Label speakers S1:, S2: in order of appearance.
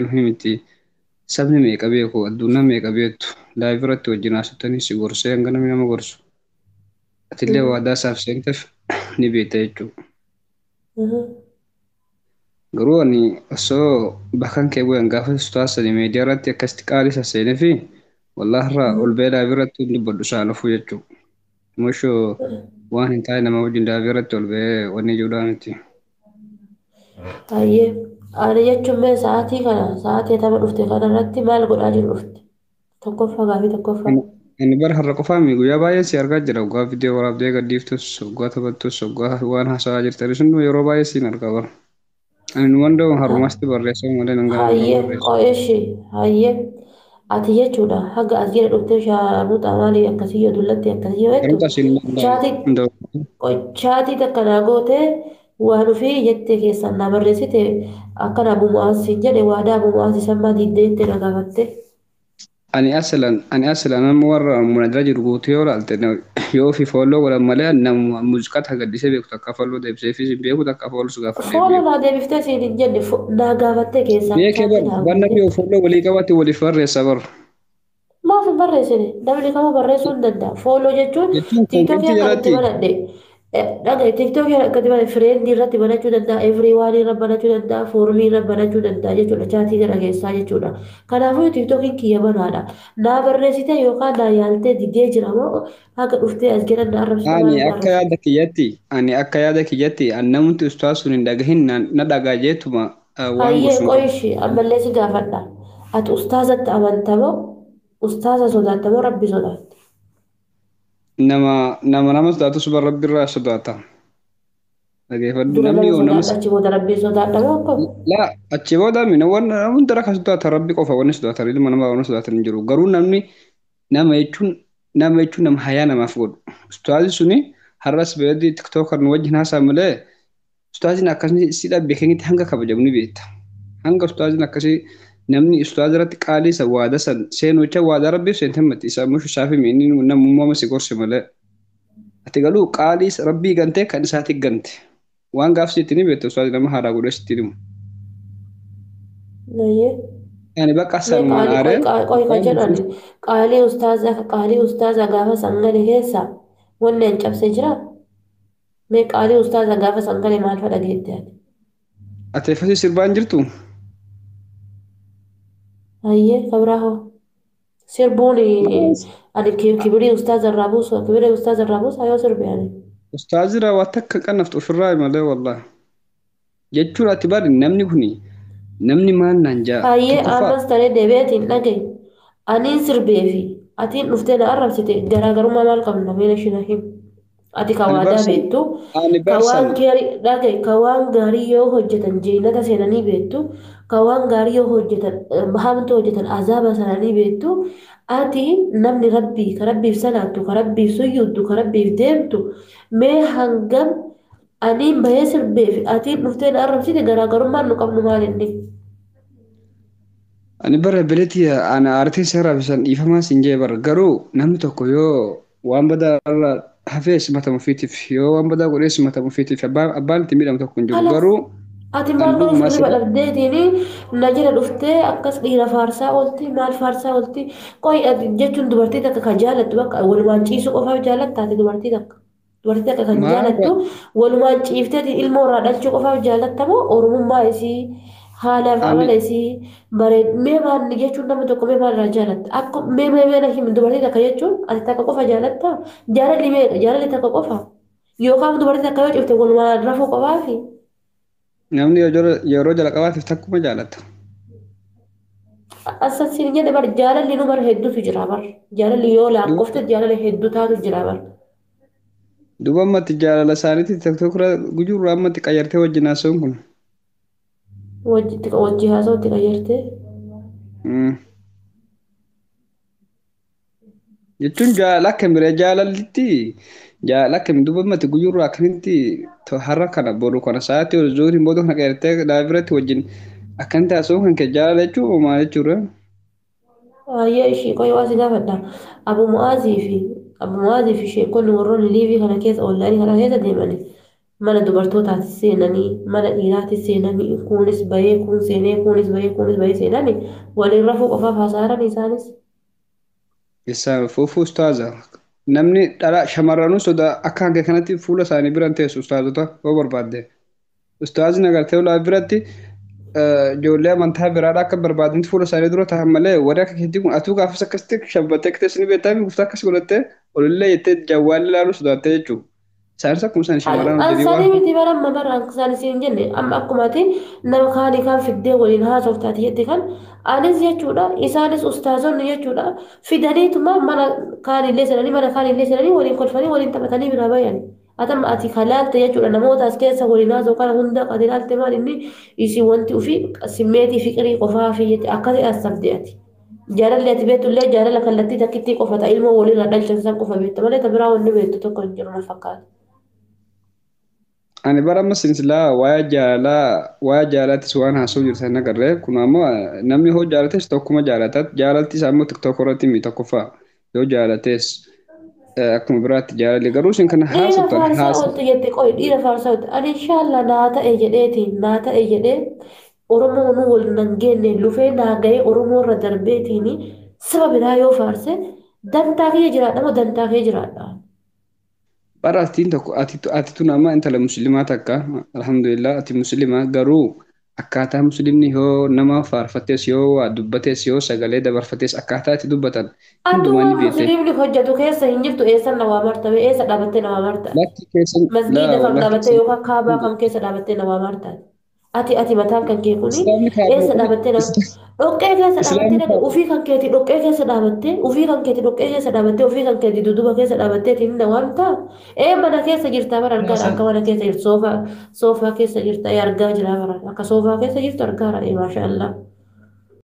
S1: Miti sabni meeqa beeku, addunyaan meeqa beektu, live irratti wajjin haasoftanis si gorsee hanga namni nama gorsu. Atillee waadaa isaaf seenteef ni beekta jechuudha. Garuu ani osoo bakkan kee bu'an gaafa taasisanii miidiyaa irratti akkasitti qaalii sasseenee fi wallaahi irraa ol ba'ee live irratti hin dubbadhu saalafuu jechuudha. Mushoo waan hin taane nama wajjin live irratti ol ba'ee wanni ijoodhaa miti.
S2: Hayyee, ani jechuun mee sa'aatii kana sa'aatii atama dhufte kana irratti maal godhaa jiru dhufte? Tokkoffaa, gaafii tokkoffaa.
S1: Ani bara har'a qofaa mi guyyaa baay'ee si argaa jira. Waggaa viidiyoo waraabdee gadhiiftus, waggaa taphattus, waggaa waan haasawaa jirtanis hunduu yeroo baay'ee siin argaa bara. Ani numan da'u har'umasti barreessa malee nan gana
S2: Hayyee,
S1: barreessa.
S2: Qo'eeshi, hayyee. Ati jechuudha haga as jala dhuftee shaamuxaa maalii akkasii yoo dullatti akkasii yoo jettu
S1: Garuu asiin
S2: chaatii
S1: danda'u.
S2: Chaatii takka naa gootee waan ofii jettee keessaan naa barreessite akkana Abu Mu'aaz siin jedhe, waadaa Abu Mu'aaz isammaa diddee jettee na gaafatte.
S1: Ani aslan nama warra munadira jiru guutuu yoo ilaalte, yoo ofii follow godhan malee, nama muuziqaa takka gaddisee beeku takka follow deebisee fi beeku takka follow si gaafadhee
S2: Follow
S1: beeku.
S2: Naa deebiftee siin hin jenne, naa gaafattee keessaan
S1: Beekee
S2: chaatii
S1: bar
S2: naa
S1: bar
S2: gootee.
S1: Namni yoo follow walii qabaate waliif barreessa bar.
S2: Maaf hin barreessine? Namni kamuu barreessuu hin danda'a. Follow jechuun
S1: Jechuun
S2: TikTokii
S1: commentii
S2: akka itti
S1: jalatti
S2: banadhe. Dhagaye, TikTokii akka itti banadhe friendii irratti banachuu danda'a, everyone irra banachuu danda'a, for me irra banachuu danda'a jechuudha. Chaatii gara keessaa jechuudha. Kanaafuu TikTokiin kiyya banaadha. Naa barreessite yookaan naa yaaltee didee jira moo haga dhuftee as jedhan na arrabsitu?
S1: Ani
S2: Maaliif na
S1: akka
S2: arrabsitu?
S1: Yaada kiyyatti an namti ustaas sun hin dhagahin na dhagaa jeetuma waan
S2: Hayyee,
S1: gorsuun qabu.
S2: Qo'ishi ammallee si gaafadha. Ati ustaazatti amantamoo, ustaaza sodaattamoo, rabbi sodaatta?
S1: Nama sodaatu suba rabbi irraa sodaata. Dhageeffadhu.
S2: Dura
S1: Namni
S2: nama
S1: yoo nama
S2: sodaadha, achi booda rabbiin sodaadha moo akkam?
S1: Laa, achi booda mina waan hunda rakka sodaata rabbi qofa, wanni sodaatan ilma namaa wanni sodaatan hin jiru. Garuu namni nama jechuun nama hayaa namaaf godhu. Ustaazi suni har'as beedii TikToker nu wajjin haasaa malee ustaaziin akkasii si dhabbe keenyatti hanga kabajamu ni beekta. Hanga ustaaziin akkasii namni ustaaza irratti qaalii isa waada san seenuu jecha waadaa rabbiif seente mati isa mushu isaafi inni namummaa si gorse malee. Ati garuu qaalii rabbii gantee kan isaati gante. Waan gaafsi itti ni beekta, ustaazi nama haaraa godhee sitti himu.
S2: Nayyee.
S1: Ani bakka
S2: Mee
S1: sanumaan
S2: qaalii
S1: aaree
S2: qoy qoy kan
S1: waan
S2: jedhan
S1: gorsuuf
S2: qaalii ustaaza gaafa sangale keessa wanni an cabse jira. Mee qaalii ustaaza gaafa sangale maal fadha geette ati?
S1: Ati fasii sirbaan jirtu?
S2: Hayyee, kabraa hoo? Sirbuun ani kibirii ustaaza irraa buusu, kibirii ustaaza irraa buusa yoo sirbe ani.
S1: Ustaazi irraa waa takka qannaftu ofirraa malee wallaahi. Jechuun ati bari namni kuni namni maal naan jaa
S2: Hayyee,
S1: tokkoffaa
S2: ammas taree deebi'eetiin dhagaye. Aniin sirbee fi atiin dhuftee na arrabsite garaagarummaa maal qabna? Mee na him. Ati ka
S1: Ani
S2: waadaa
S1: barsan
S2: beektu,
S1: ani
S2: ka waan
S1: barsan
S2: gaarii dhagaye, ka waan gaarii yoo hojjetan jeenata seenanii beektu, ka waan gaarii yoo hojjetan hamtuu hojjetan azaaba sananii beektu. Ati namni rabbii ka rabbiif salaattu, ka rabbiif suyyuuddu, ka rabbiif deemtu, mee hangam aniin bahee sirbee fi atiin dhuftee na arrabsite garaagarummaan nu qabnu maal inni?
S1: Ani bara biletti ana aartiin seeraa fi san dhiifamaa siin jee bara, garuu namni tokko yoo waan badaa irra hafee simatamu ofiitiif, yoo waan badaa godhee simatamu ofiitiif, abbaan itti miidhamu tokko hin jiru.
S2: Kalaas
S1: garuu
S2: ati
S1: ani
S2: maal godhuuf
S1: dhugumaa
S2: hirriba
S1: sila
S2: dhabdeetiin na jala dhuftee akkas dhiira faarsaa oolti, maal faarsaa oolti? Qoy, ati jechuun dubartii takka kan jaalattu bakka walumaan ciisuu qofaaf jaalatta? Ati dubartii takka kan
S1: maal
S2: jaalattu walumaan ciifteetiin ilmoo irraa dhalchuu qofaaf jaalatta moo oromummaa isii, haalaaf
S1: ani
S2: amala isii bareed? Mee maal jechuun namni tokko mee maal irraa jaalatta? Akka mee na himi, dubartii takka jechuun ati takka qofa jaalatta? Jaalalli meeqa? Jaalalli takka qofa yookaan dubartii takka yoo cifte walumaan rafuu qofaafi?
S1: Namni yeroo jalqabaatiif takkuma jaalata.
S2: Asasiin jedhe bar, jaalalli nu bar hedduutu jira bar. Jaalalli yoo lakkoofte jaalala hedduu taatu jira bar.
S1: Duuba ammatti jaalala isaaniitti TikTok gujurraa ammatti qayyartee wajjin haasa'uun kun.
S2: Wajji haasa'utti qayyartee.
S1: Jechuun jaalala akka miree jaalallitti jaalala akkami duuba ammatti guyyurraa akkamitti har'a kana boru kana sa'aatii ol zuuriin booda kana qayyartee laabiratti wajjin akkamitti haasa'uun kan kee jaalala jechuun maal jechuudha?
S2: Baay'ee ishii qoy waa si gaafadha. Abu Mu'aazii fi sheekonni warroonni liivii kana keessa onlaayinii kana keessa deemani. Mana dubartootaatti seenanii, mana dhiiraatti seenanii, kunis bahee kun seenee, kunis bahee kunis bahee seenanii waliin rafuu qofaaf haasa'an isaanis.
S1: Isaan fuufuu ustaaza. Namni dhala shamarranuu sodaa akka hanga kanatti fuula isaanii biran teessu ustaazota yoo barbaadde. Ustaazni agartee ulaa biratti ijoollee amantaa biraadhaa akka barbaadanitti fuula isaanii dura taa'an malee warri akka keetii kun atuu gaafas akkasitti shabbattee akka teessanii beektaa guftaa akkas godhattee olillee jettee jawwaalli ilaaluu sodaattee jechuudha. Isaanis akkuma isaan shamarran hojjetanii
S2: Ansanii
S1: waan
S2: miti bara amma bara isaan isin jenne amma akkuma ati nama kaanii kaan fiddee waliin haasoftaati jette kan anis jechuudha isaanis ustaazonni jechuudha fidaniituma mana kaanillee seenanii mana kaanillee seenanii waliin kolfanii waliin taphatanii biraa bayan. Atamma ati kalaalte jechuudha namoota as keessa waliin haasa'u kana hunda ati ilaalte maal inni isii wanti ofii simmeetii fiqirii qofaa fi jette akkasii haasofte ati. Jaalalli ati beektullee jaalala kallattii takkittii qofa ta'a ilmoo waliin dhalchan san qofa beekta malee ta biraa wanni beektu tokko hin jiru na fakkaata.
S1: Ani bara amma silsilaa waa'ee jaalalaa waa'ee jaalalaattis waan haasa'u jirtan agarree kun ammoo namni hoo jaalates tokkuma jaalata jaalalti isaa immoo tiktook irratti mi tokkoffaa yoo jaalates akkuma biraatti jaalalli garuu isin kana
S2: Dhiira
S1: haasoftan
S2: faarsaa
S1: haasa
S2: ooltu jette qoy dhiira faarsaa ooltu ani inshaalla naa ta'e jedheetiin naa ta'e jedhee Oromoo nu wal nan geenne lufee naa ga'ee Oromoo irra darbeetiin saba biraa yoo faarse dantaa kiyya jiraadha moo dantaa kee jiraadha?
S1: Bara atiin tokko ati tun amma intala musliimaa takka alhamdulillah ati musliima garuu akkaataa musliimni yoo nama faarfates yoo waa dubbates yoo sagalee dabarfates akkaataa itti dubbatan
S2: Atu
S1: hundumaa ni
S2: waan
S1: beekte.
S2: musliimni hojjetu keessa hin jirtu eessan na waa martame eessa dhaabattee na waa marta?
S1: Lakki keessan
S2: Masgiida
S1: laa
S2: kam
S1: wallahi
S2: dhaabattee
S1: keessan
S2: yookaan kaabaa kam keessa dhaabattee na waa marta? Ati mataan kan kee kuni
S1: islaamni kaabaa
S2: eessa dhaabattee na dhoqqee keessa dhaabattee
S1: islaamni
S2: na
S1: kaabaa
S2: ufii kan keeti dhoqqee keessa dhaabattee ufii kan keeti dhoqqee keessa dhaabattee ufii kan keeti duduba keessa dhaabattee tiin na waamta? Ee mana keessa jirta bara argaa akka mana keessa jirtu soofaa soofaa keessa jirta ee argaa jira bara akka soofaa keessa jirtu argaa ee maashaallah.